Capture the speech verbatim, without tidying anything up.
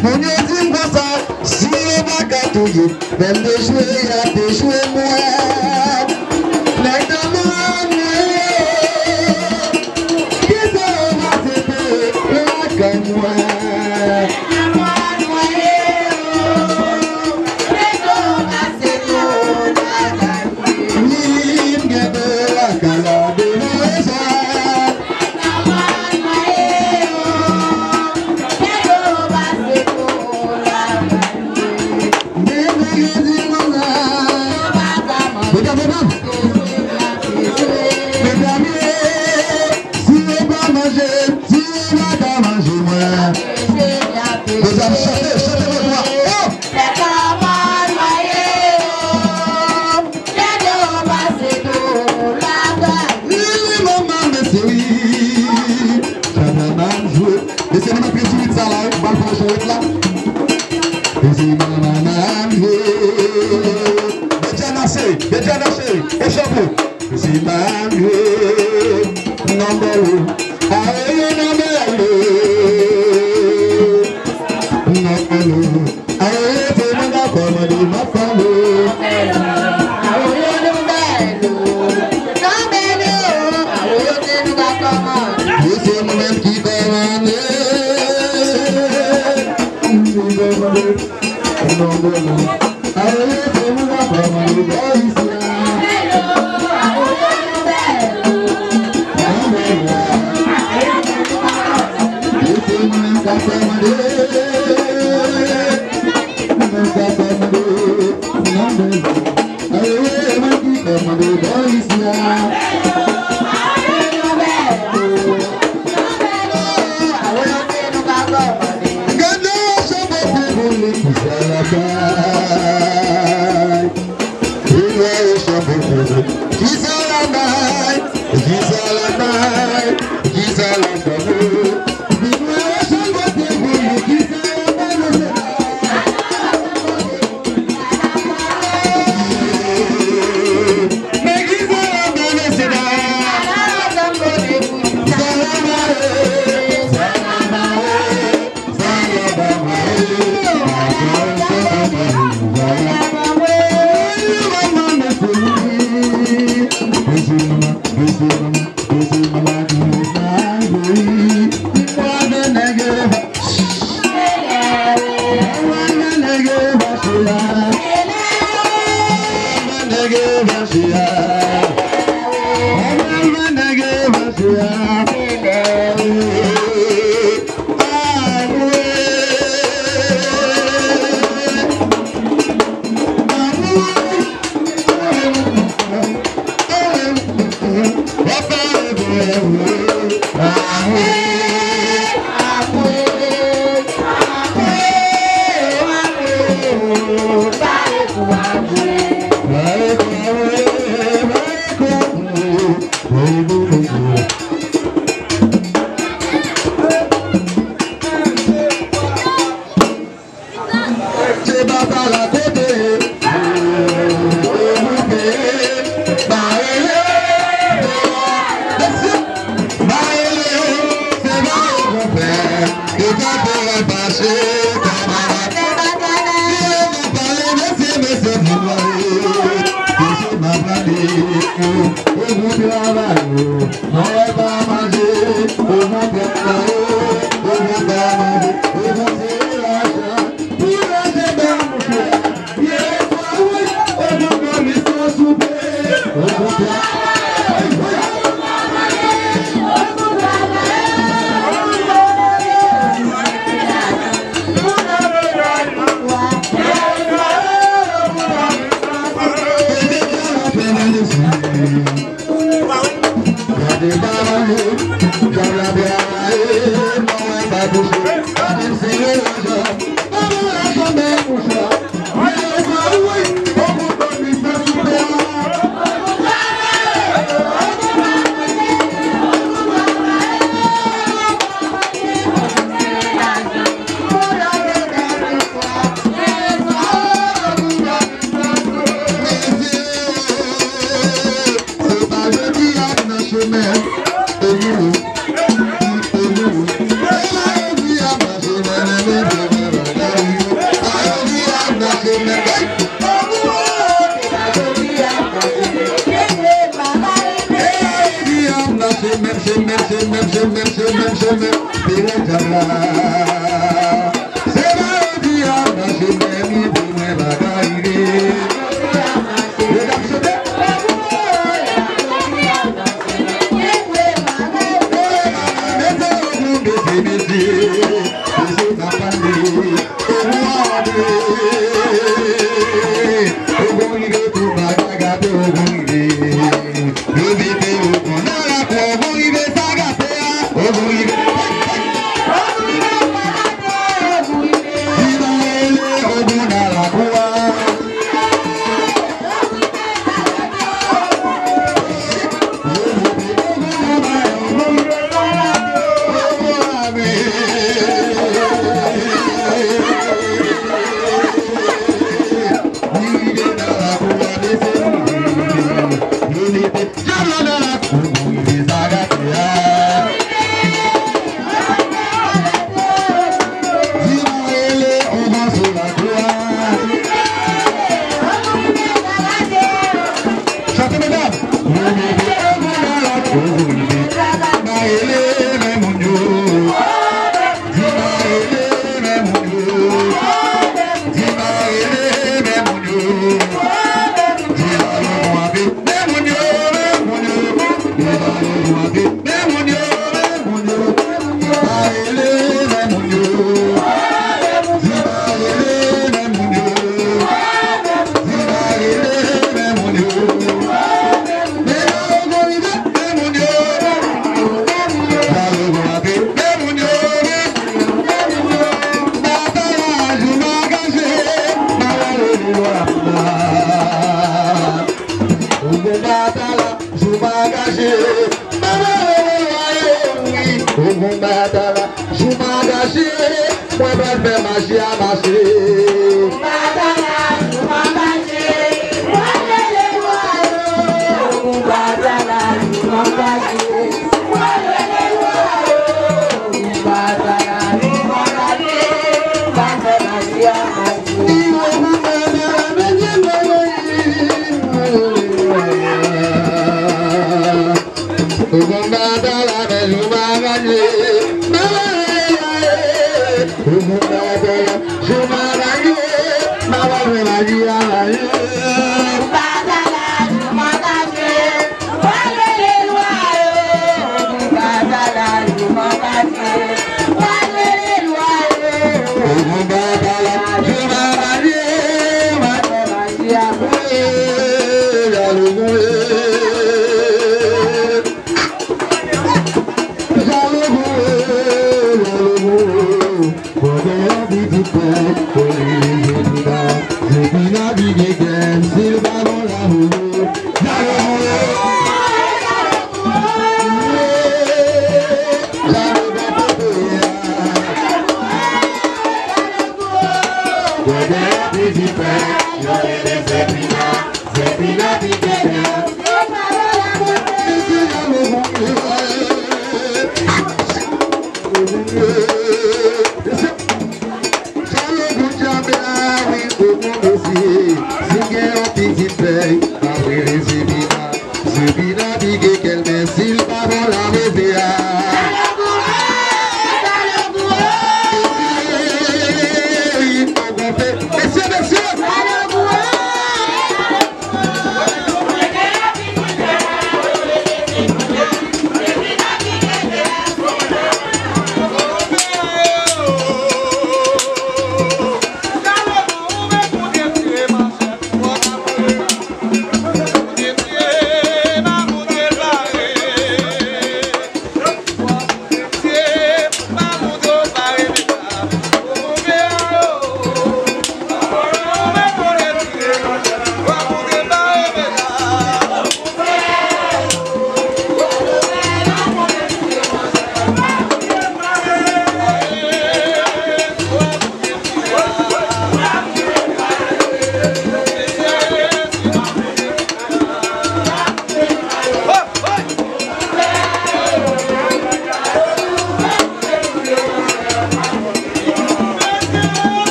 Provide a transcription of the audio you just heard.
Moun yo di m konsa, si yo pa ka touye, menm dejwe y ap dejwe mwen. Nèg nan mòn mwen yo, kite yo pase lakay mwen. Wi, m gen de lakay la devan sa. Mesye, si yo pa manje, si yo pa ka manje mwen. Mesye, chante, chante pou mwen. Oh! Wi, wi, manman, mesye, wi. Sa fè mal jwe. Mesye, nou mèt jwe rit sa la, wi. Bal fè jwe rit la. Mesye, manman, manman, ye. Bedjana cheri, Bedjana cheri, e chanpou. Mesye, manman, ye. Non, bèl, wi. Ayo, non, bèl, wi. Non, bèl, wi. Awoye se nou ka kòmande, m ap pale. Awoye nou bèl. Nan bèl yo. Awoye se nou ka kòmande. Yo se nou menm ki kòmande. Nou kòmande. Nou bèl. Awoye se nou ka kòmande. Bò isi a. Awoye nou bèl. Nan bèl yo. Yo se nou menm ka kòmande. Kisa l ap bay? Kisa l ap bay? Kisa l ap bay?